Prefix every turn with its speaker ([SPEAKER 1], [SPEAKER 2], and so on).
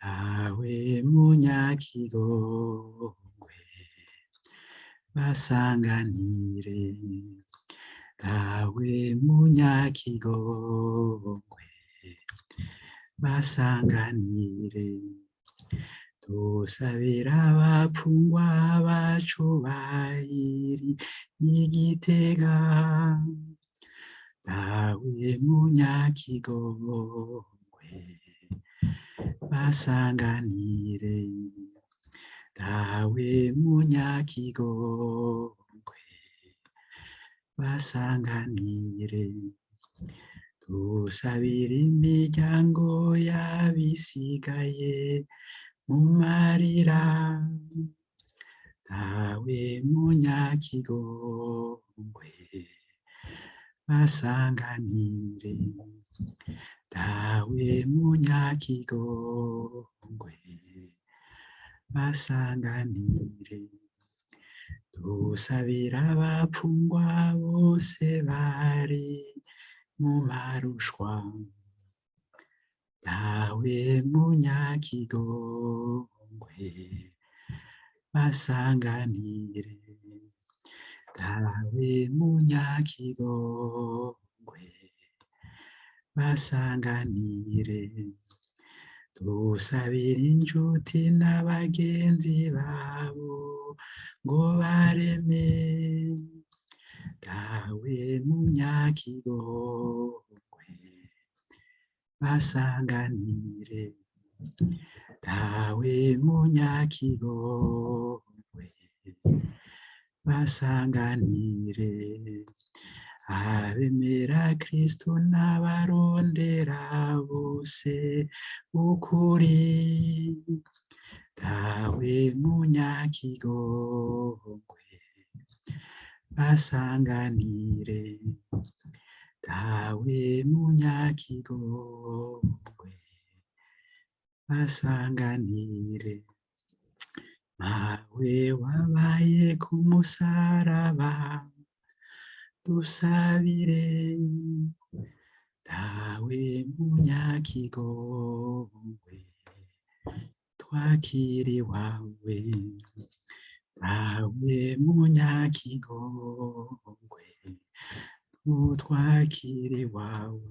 [SPEAKER 1] Dawe munyakigongwe basanganire, Dawe munyakigongwe basanganire. Dusabira abapfungwa bacu bahiri i Gitega, Dawe munyakigongwe basanganire, Dawe munyakigongwe basanganire. Dusabira imiryango y'abisigaye mu marira, Dawe munyakigongwe basanganire, Dawe munyakigongwe basanganire. Dusabira abapfungwa bose bari mu marushwa, Dawe munyakigongwe basanganire, Dawe munyakigongwe basanganire. Dusabira incuti n'abagenzi babo ngo bareme, Dawe munyakigongwe basanganire, Dawe munyakigongwe basanganire. Abemera Kristo n'abarondera bose ukuri, Dawe munyakigongwe basanganire, Dawe munyakigongwe basanganire. Mawe wabaye ku musaraba dusabire, Dawe munyakigongwe twakire iwawe, Dawe munyakigongwe utwakire iwawe.